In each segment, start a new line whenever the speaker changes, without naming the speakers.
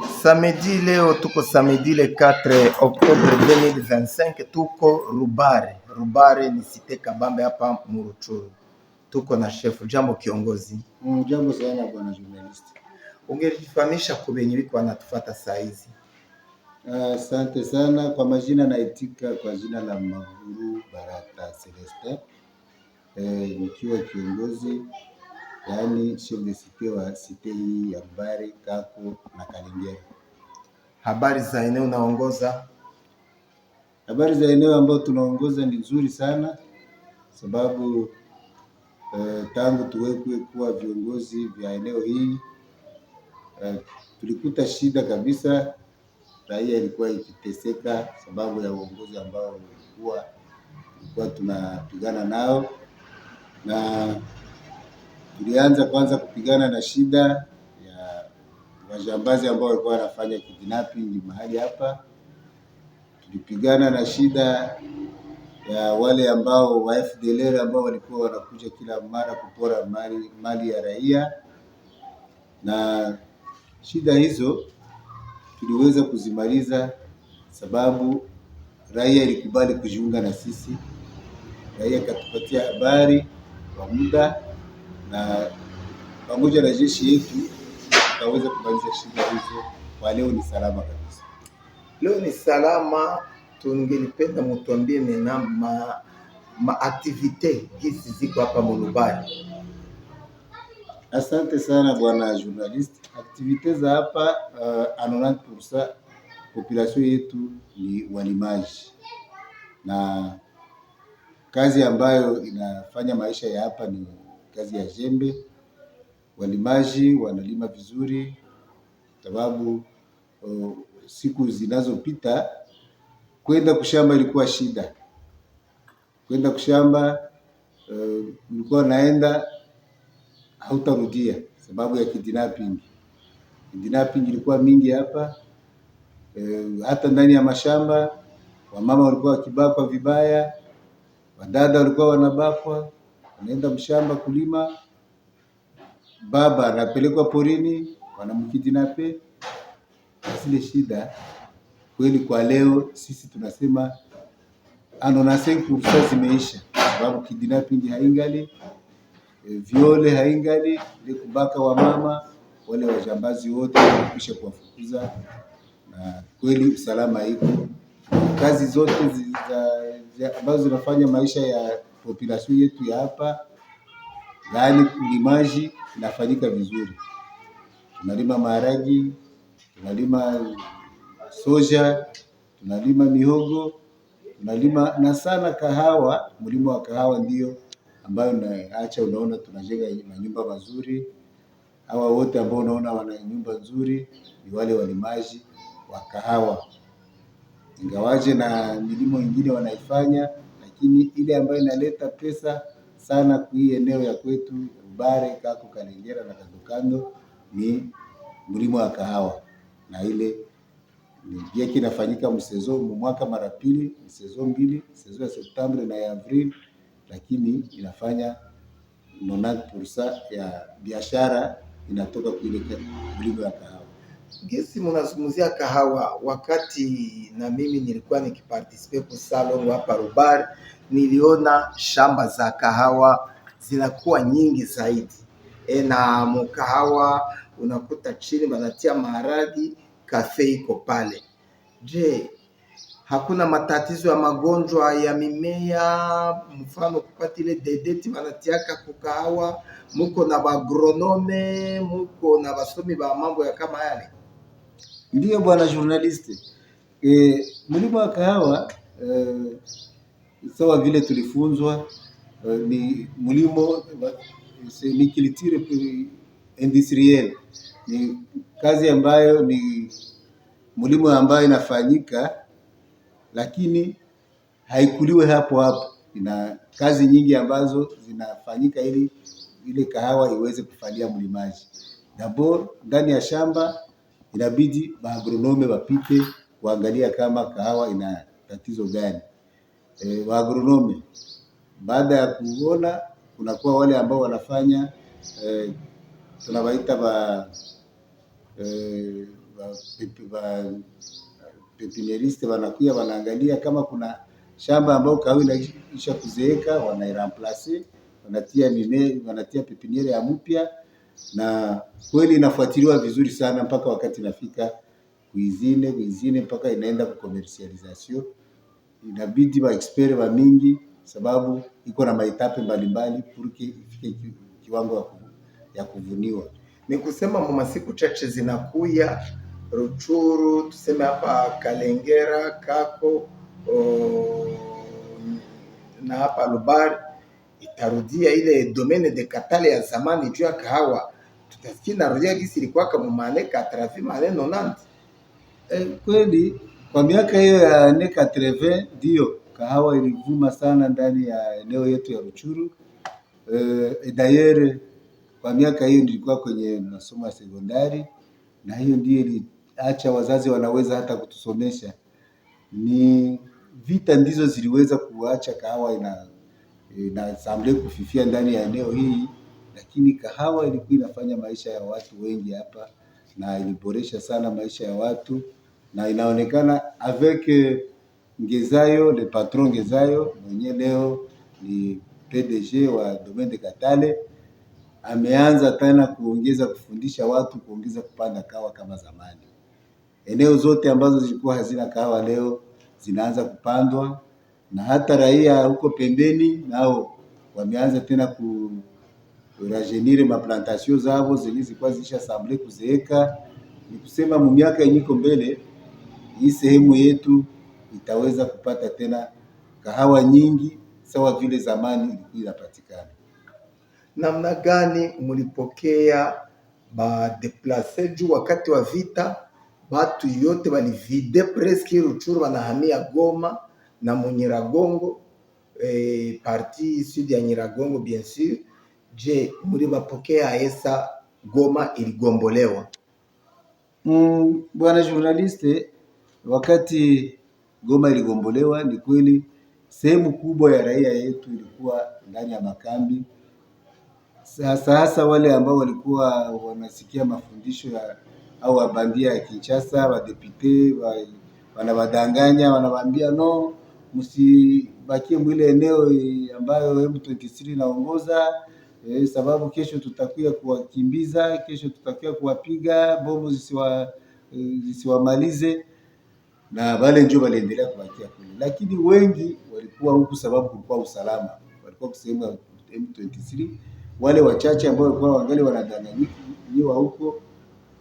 Samedi leo tuko samedi le 4 octobre 2025, tuko Rubare. Rubare ni cité Kabambe hapa mu Rutshuru. Tuko na chef. Jambo kiongozi.
Jambo sana bwana journalist.
Ungejifahamisha kubenye biko wanatufata saa hizi?
Asante sana kwa majina, naitika kwa jina la Maguru Barata Celestin, nikiwa kiongozi, yaani chef de cité wa cité hii ya Rubare, Kako na Kalengera.
Habari za eneo unaongoza?
Habari za eneo ambayo tunaongoza ni nzuri sana sababu tangu tuwekwe kuwa viongozi vya eneo hii, tulikuta shida kabisa, raia ilikuwa ikiteseka sababu ya uongozi ambao ulikuwa tunapigana nao, na tulianza kwanza kupigana na shida ya wajambazi ambao walikuwa wanafanya kidnapping mahali hapa. Tulipigana na shida ya wale ambao wa FDLR ambao walikuwa wanakuja kila mara kupora mali ya raia, na shida hizo tuliweza kuzimaliza sababu raia ilikubali kujiunga na sisi. Raia ikatupatia habari kwa muda, na pamoja na jeshi yetu tukaweza kumaliza shida hizo. Kwa leo ni salama kabisa.
Leo ni salama. Tungelipenda mutuambie mena ma activités gisi ziko hapa mu Rubare.
Asante sana bwana journaliste. Activités za hapa, à 90% population yetu ni walimaji, na kazi ambayo inafanya maisha ya hapa ni kazi ya jembe. Walimaji wanalima vizuri, sababu siku zinazopita kwenda kushamba ilikuwa shida. Kwenda kushamba, ulikuwa naenda hautarudia sababu ya kidnapping. Kidnapping ilikuwa mingi hapa, hata ndani ya mashamba wamama walikuwa wakibakwa vibaya, wadada walikuwa wanabakwa, wanaenda mshamba kulima, baba anapelekwa porini, wanamkidnap. Zile shida kweli, kwa leo sisi tunasema à 95% zimeisha, sababu kidnapping haingali, viol haingali, ile kubaka wa mama wale wajambazi wote walikwisha kuwafukuza, na kweli usalama iko. Kazi zote ambazo zinafanya maisha ya population yetu ya hapa, yaani ulimaji inafanyika vizuri. Tunalima maharagi, tunalima soja, tunalima mihogo, tunalima na sana kahawa. Mlimo wa kahawa ndio ambayo unaacha unaona tunajenga manyumba mazuri. Hawa wote ambao unaona wana nyumba nzuri ni wale walimaji wa kahawa, ingawaje na milimo ingine wanaifanya, lakini ile ambayo inaleta pesa sana kui eneo ya kwetu Rubare, Kako, Kalengera na kandokando ni mlimo wa kahawa, na ile ni bien inafanyika mu saison mwaka mara pili, saison mbili, saison ya Septembre na ya Avril, lakini inafanya 90% ya biashara inatoka kuile mlimo ya kahawa.
Gisi munazungumzia kahawa, wakati na mimi nilikuwa nikiparticiper ku salon hapa Rubare, niliona shamba za kahawa zinakuwa nyingi zaidi. Na mukahawa unakuta chini banatia maharagi, café iko pale. Je, hakuna matatizo ya magonjwa ya mimea, mfano kupata ile dedeti banatiaka kukahawa? Muko na ba agronome, muko na basomi ba mambo ya kama yale?
Ndiyo bwana journaliste. Mlimo wa kahawa, sawa vile tulifunzwa, ni mlimo, ni culture industrielle, ni kazi ambayo ni mlimo ambayo inafanyika, lakini haikuliwe hapo hapo. Ina kazi nyingi ambazo zinafanyika ili ile kahawa iweze kufalia mlimaji. D'abord ndani ya shamba inabidi ba agronome wapite kuangalia kama kahawa ina tatizo gani. Wa agronome baada ya kuona, kunakuwa wale ambao wanafanya, tunawaita ba Ba pépiniériste wanakuya wanaangalia kama kuna shamba ambayo kahawa inaisha kuzeeka, wanairemplacer, wanatia mimea, wanatia pépinière ya mpya, na kweli inafuatiliwa vizuri sana mpaka wakati inafika kuusine kuusine mpaka inaenda ku commercialisation. Inabidi ba expert ba mingi, sababu iko na maétapes mbalimbali pour que ifike kiwango ya kuvuniwa.
Ni kusema mu masiku chache zinakuya Rutshuru, tuseme hapa Kalengera, Kako o, na hapa Lubari itarudia ile Domaine de Katale ya zamani juu ya kahawa. Tutasikia inarudia gisi ilikuwaka mu maannées 80, maannées 90.
Kweli kwa miaka hiyo ya années 80 ndio kahawa ilivuma sana ndani ya eneo yetu ya Rutshuru. Et d'ailleurs kwa miaka hiyo nilikuwa kwenye masomo ya sekondari, na hiyo ndiyo iliacha wazazi wanaweza hata kutusomesha. Ni vita ndizo ziliweza kuacha kahawa ina kufifia ndani ya eneo hii, lakini kahawa ilikuwa inafanya maisha ya watu wengi hapa na iliboresha sana maisha ya watu, na inaonekana avec Ngezayo, le patron Ngezayo mwenye leo ni PDG wa Domaine de Katale, ameanza tena kuongeza kufundisha watu kuongeza kupanda kahawa kama zamani. Eneo zote ambazo zilikuwa hazina kahawa leo zinaanza kupandwa, na hata raia huko pembeni nao wameanza tena ku rajeunir maplantation zao zenye zilikuwa zisha sembler kuzeeka. Ni kusema mu miaka yenye iko mbele, hii sehemu yetu itaweza kupata tena kahawa nyingi sawa vile zamani ilikuwa inapatikana.
Namna gani mulipokea ba déplacés juu wakati wa vita batu yote balivider presque Rutshuru banahamia Goma na Munyiragongo, partie sud ya Nyiragongo bien sûr. Je, mulibapokea esa Goma iligombolewa?
Bwana journaliste, wakati Goma iligombolewa, ni kweli sehemu kubwa ya raia yetu ilikuwa ndani ya makambi. Sasa hasa wale ambao walikuwa wanasikia mafundisho ya au wabandia ya Kinshasa, wadéputés wanawadanganya, wanawaambia no, msibakie mwile eneo ambayo M23 inaongoza, sababu kesho tutakuya kuwakimbiza, kesho tutakuya kuwapiga bomu zisiwamalize na wale ndio waliendelea kubakia kule, lakini wengi walikuwa huku sababu kulikuwa usalama, walikuwa sehemu ya M23. Wale wachache ambao walikuwa wangali wanadanganyiwa huko,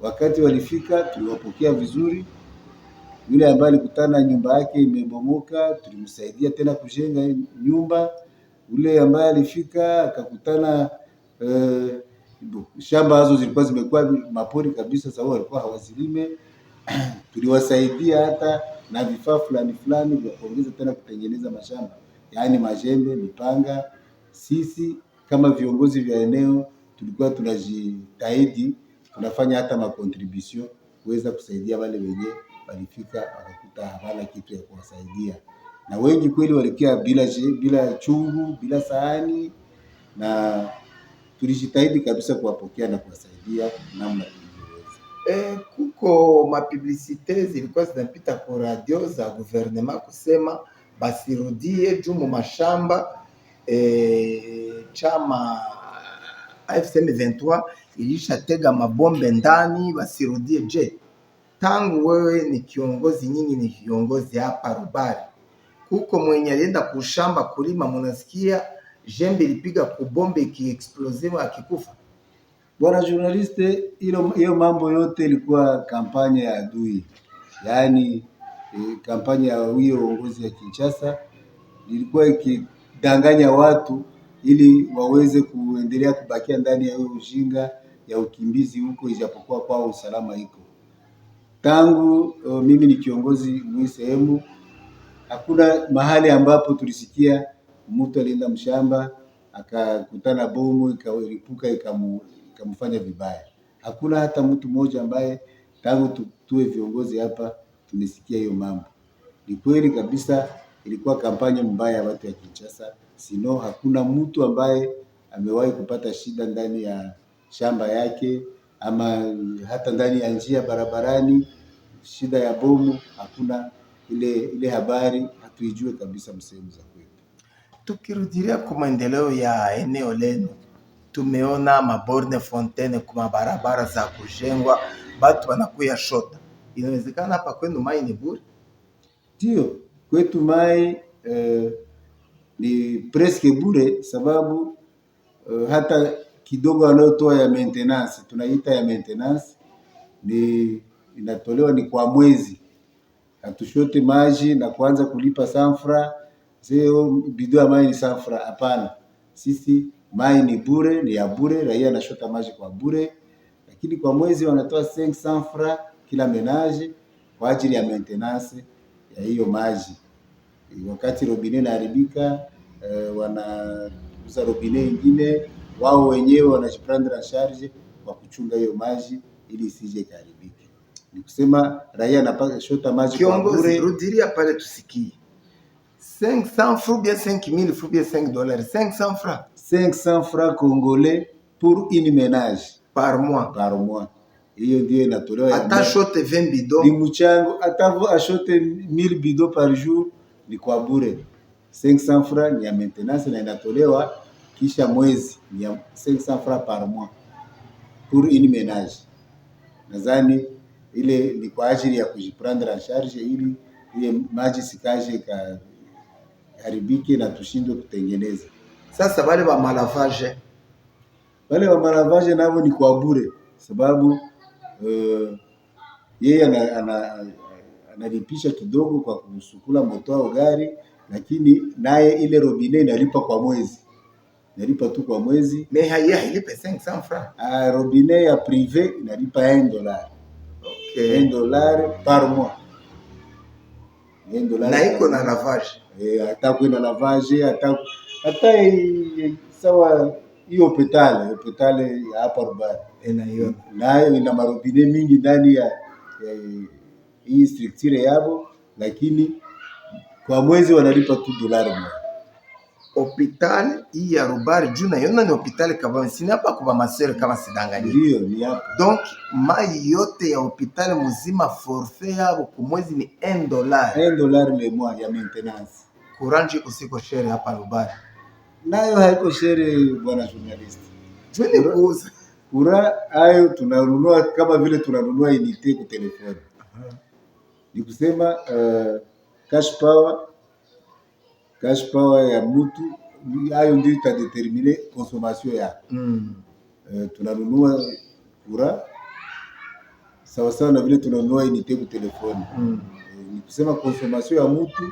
wakati walifika tuliwapokea vizuri. Yule ambaye alikutana nyumba yake imebomoka, tulimsaidia tena kujenga nyumba. Yule ambaye alifika akakutana shamba hazo zilikuwa zimekuwa mapori kabisa, sababu walikuwa hawazilime tuliwasaidia hata na vifaa fulani fulani vya kuongeza tena kutengeneza mashamba, yaani majembe, mipanga. Sisi kama viongozi vya eneo tulikuwa tunajitahidi, tunafanya hata macontribution kuweza kusaidia wale wenye walifika wakakuta hawana kitu ya kuwasaidia, na wengi kweli walikuwa bila chungu, bila sahani, na tulijitahidi kabisa kuwapokea na kuwasaidia namna tulivyoweza.
Kuko mapublicités zilikuwa zinapita ku radio za gouvernement kusema basirudie juu mu mashamba, chama AFC M23 ilishatega mabombe ndani, basirudie. Je, tangu wewe ni kiongozi, nyinyi ni viongozi hapa Rubari, kuko mwenye alienda kushamba kulima, munasikia jembe ilipiga kubombe ikiexploser akikufa?
Bwana journaliste, hiyo mambo yote ilikuwa campagne ya adui, yaani campagne ya hiyo uongozi ya Kinshasa ilikuwa ikidanganya watu ili waweze kuendelea kubakia ndani ya hiyo ujinga ya ukimbizi huko, ijapokuwa kwao usalama iko. Tangu mimi ni kiongozi mwi sehemu, hakuna mahali ambapo tulisikia mtu alienda mshamba akakutana bomu ikalipuka ikamfanya vibaya. Hakuna hata mtu mmoja ambaye tangu tuwe viongozi hapa tumesikia hiyo mambo. Ni kweli kabisa ilikuwa campagne mbaya ya watu ya Kinshasa, sinon hakuna mtu ambaye amewahi kupata shida ndani ya shamba yake ama hata ndani ya njia barabarani, shida ya bomu hakuna. Ile habari hatuijue kabisa msehemu za kwetu.
Tukirudilia kwa maendeleo ya eneo lenu, tumeona maborne fontaine kwa barabara za kujengwa, batu wanakuya shota. Inawezekana hapa kwenu mai ni bure?
Ndio kwetu mai ni presque bure, sababu hata kidogo wanayotoa ya maintenance, tunaita ya maintenance ni inatolewa ni kwa mwezi. Hatushote maji na kuanza kulipa sanfra zeo bido ya mai ni sanfra. Hapana, sisi mai ni bure, ni ya bure, raia anashota maji kwa bure, lakini kwa mwezi wanatoa 500 francs kila ménage kwa ajili ya maintenance ya hiyo maji. Wakati robinet inaharibika, wanauza robinet ingine, wao wenyewe wanajiprendre en charge kwa kuchunga hiyo maji ili isije ikaharibike. Ni kusema raia anapata shota maji kwa
Kiongozi,
bure.
Rudilia pale tusikie. 500 francs bien 5000 francs bien 5 dollars, 500 francs
500 francs congolais pour une ménage
par mois.
Par mois. Hiyo ndio inatolewa ya
Ata shote 20
ni
bidons.
Mchango, hata ashote 1000 bidons par jour ni kwa bure. 500 francs ni ya maintenance na inatolewa kisha mwezi, ni ya 500 francs par mois pour une ménage. Nadhani ile ni kwa ajili ya kujiprendre en charge ili ile maji sikaje ikaharibike na tushindwe kutengeneza.
Sasa wale wa malavage?
Wale wa malavage nao ni kwa bure, sababu yeye analipisha kidogo kwa kusukula moto au gari, lakini naye ile robinet inalipa kwa mwezi, inalipa tu kwa mwezi.
Mais haiya ilipe 500 francs.
Ah, robinet ya privé inalipa 1 dollar. $1 par mois. $1
Na
par
iko na
mois.
lavage.
Eh, hata kwenda lavage, hata sawa hiyo hôpital ya hapa Rubaya
Inaiona.
Nayo ina marobinet mingi ndani ya hii structure yabo, lakini kwa mwezi wanalipa tu dolari moja.
Hôpital hii ya Rubare juu naiona ni hôpital kama sini hapa kwa masere kama sidanganyiki.
Ndio, ni hapo.
Donc mai yote ya hôpital muzima, forfait yabo ku mwezi ni 1 dollar.
$1 le mois ya maintenance.
Courant iko cher hapa Rubare.
Nayo haiko cher, bwana journaliste.
Juu ni kuuza.
Courant hayo tunanunua kama vile tunanunua unité ku téléphone. Ni kusema cash power ya mtu hayo ndio itadéterminer consommation yako. Tunanunua courant sawa sawa na vile tunanunua unité ku téléphone. Ni kusema consommation ya mtu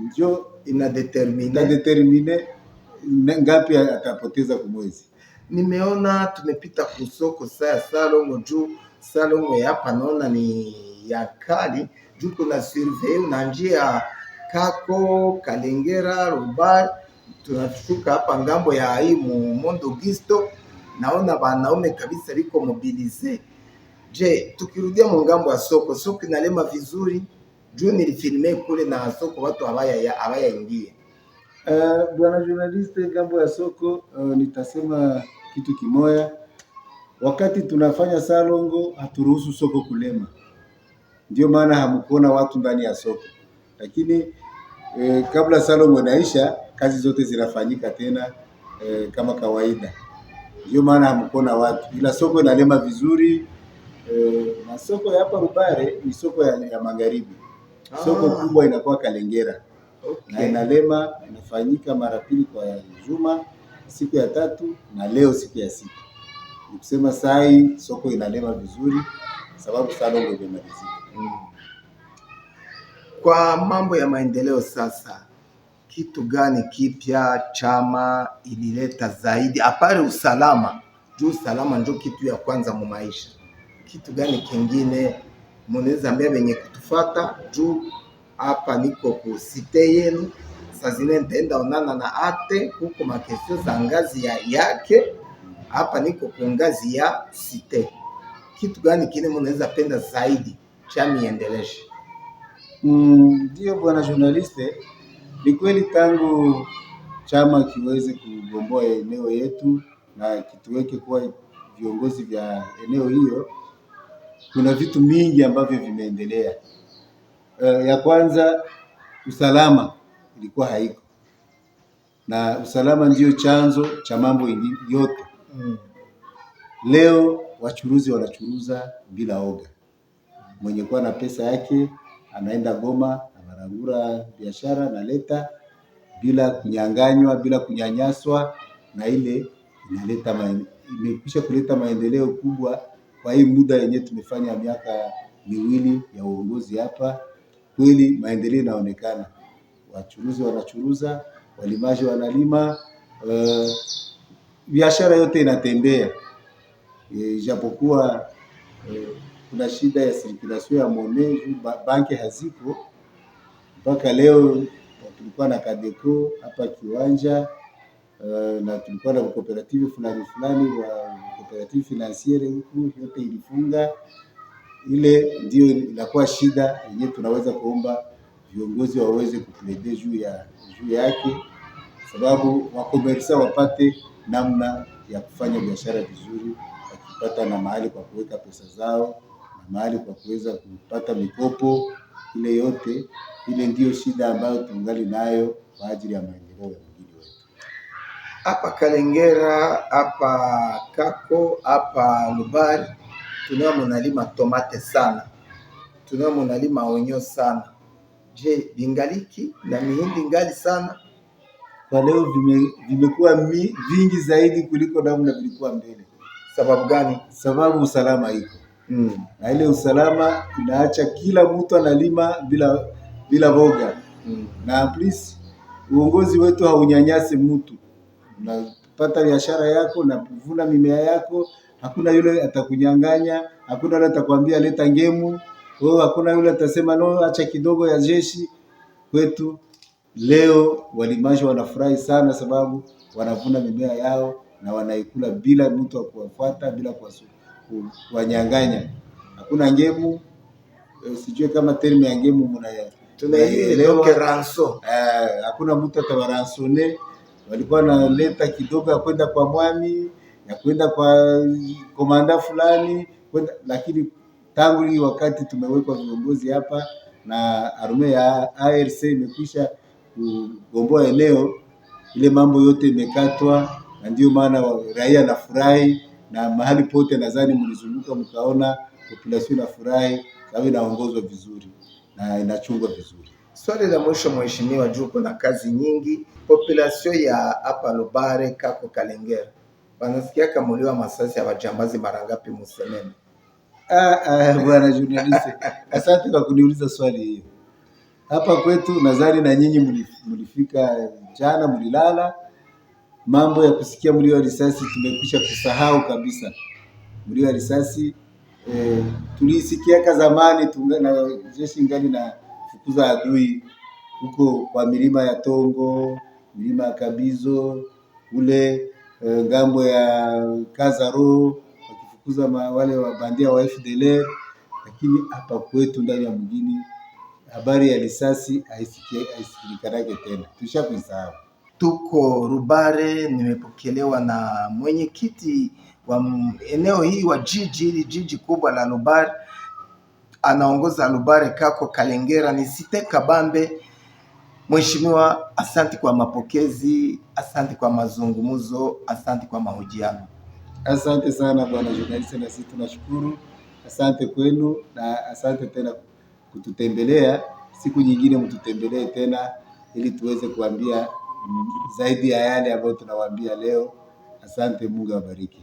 ndio
Inadéterminer.
Itadéterminer ngapi atapoteza kwa mwezi.
Nimeona tumepita kusoko saa ya Salongo, juu Salongo ya hapa naona ni ya kali, juu kuna surveiller na njia Kako Kalengera Rubare, tunashuka hapa ngambo ya hii mu Mondo Gisto, naona wanaume kabisa biko mobilisés. Je, tukirudia mu ngambo ya soko, soko inalema vizuri? Juu nilifilme kule na soko watu hawayaingie.
Bwana journaliste, ngambo ya soko nitasema kitu kimoya. Wakati tunafanya salongo haturuhusu soko kulema, ndio maana hamkuona watu ndani ya soko, lakini kabla salongo inaisha kazi zote zinafanyika tena kama kawaida. Ndio maana hamkuona watu, ila soko inalema vizuri na soko ya hapa Rubare ni soko ya magharibi. Soko kubwa inakuwa Kalengera na inalema inafanyika mara pili kwa juma, siku ya tatu na leo siku ya sita. Ni kusema sai soko inalema vizuri sababu salongo imemalizika.
Kwa mambo ya maendeleo sasa, kitu gani kipya chama ilileta zaidi à part usalama? Juu usalama njo kitu ya kwanza mu maisha. Kitu gani kingine munaweza ambia benye kutufata? Juu hapa niko ku cité yenu, saa zingine nitaenda onana na ate kuko maquestions za ngazi ya yake, hapa niko ku ngazi ya cité. Kitu gani kile munaweza penda zaidi chama iendeleshe?
Ndio bwana journaliste, ni kweli tangu chama kiweze kugomboa eneo yetu na kituweke kuwa viongozi vya eneo hiyo, kuna vitu mingi ambavyo vimeendelea. Ya kwanza, usalama ilikuwa haiko, na usalama ndiyo chanzo cha mambo yote. Leo wachuruzi wanachuruza bila oga, mwenye kuwa na pesa yake anaenda Goma, anarangura biashara analeta bila kunyang'anywa, bila kunyanyaswa, na ile inaleta imekwisha kuleta maendeleo kubwa kwa hii muda yenye tumefanya miaka 2 ya uongozi hapa. Kweli maendeleo inaonekana, wachuruzi wanachuruza, walimaji wanalima, biashara yote inatembea, japokuwa kuna shida ya circulation ya monnaie, banki haziko mpaka leo. Tulikuwa na Kadeko hapa Kiwanja, na tulikuwa na cooperative fulani fulani wa cooperative financiere huku, yote ilifunga. Ile ndio inakuwa shida yenyewe, tunaweza kuomba viongozi waweze kuplaider juu yake, sababu wacommerçants wapate namna ya kufanya biashara vizuri, wakipata na mahali kwa kuweka pesa zao na mahali kwa kuweza kupata mikopo. Ile yote ile ndiyo shida ambayo tungali nayo kwa ajili ya maendeleo ya mjini wetu.
Hapa Kalengera, hapa Kako, hapa Lubari tunao munalima tomate sana, tunao munalima onyo sana. Je, bingaliki na mihindi ngali sana?
Kwa leo vimekuwa vingi zaidi kuliko namna vilikuwa mbele.
Sababu gani?
Sababu usalama iko. Na ile usalama inaacha kila mtu analima bila boga. Na please, uongozi wetu haunyanyasi mtu. Unapata biashara yako na kuvuna mimea yako, hakuna yule atakunyang'anya, hakuna yule atakwambia leta ngemu, hakuna yule atasema no, acha kidogo ya jeshi. Kwetu leo walimaji wanafurahi sana, sababu wanavuna mimea yao na wanaikula bila mtu wa kuwafuata, bila kuwanyang'anya. Hakuna ngemu. Sijue kama terme ya ngemu
Tunaielewa
mnaelewa.
Ranso.
Hakuna mtu atawaransone. Walikuwa wanaleta kidogo ya kwenda kwa mwami, ya kwenda kwa komanda fulani, kwenda, lakini tangu hii wakati tumewekwa viongozi hapa na arme ya ARC imekwisha kugomboa eneo ile, mambo yote imekatwa, na ndio maana raia nafurahi, na mahali pote nadhani mlizunguka mkaona population inafurahi, sababu inaongozwa vizuri na inachungwa vizuri.
Swali la mwisho mheshimiwa, juu kuna kazi nyingi, population ya hapa Lubare, Kako, Kalengera banasikia kamuliwa masasi ya wajambazi mara ngapi musemene?
Bwana journalist, asante kwa kuniuliza swali hiyo. Hapa kwetu nadhani na nyinyi mlifika jana, mlilala. Mambo ya kusikia mlio wa risasi tumekwisha kusahau kabisa. Mlio wa risasi tulisikia zamani na jeshi ngali na fukuza adui huko kwa milima ya Tongo, milima ya Kabizo, ule ngambo ya Kazaro wakifukuza wale wabandia wa FDLR, lakini hapa kwetu ndani ya mjini habari ya risasi haisikikanake tena, tushakuisahau.
Tuko Rubare, nimepokelewa na mwenyekiti wa eneo hii wa jiji hili, jiji kubwa la Rubare, anaongoza Rubare Kako Kalengera, ni Site Kabambe. Mheshimiwa, asante kwa mapokezi, asante kwa mazungumzo, asante kwa mahojiano.
Asante sana bwana journalist, na sisi tunashukuru. Asante kwenu na asante tena kututembelea. Siku nyingine mtutembelee tena ili tuweze kuambia zaidi ya yale ambayo tunawaambia leo. Asante, Mungu awabariki.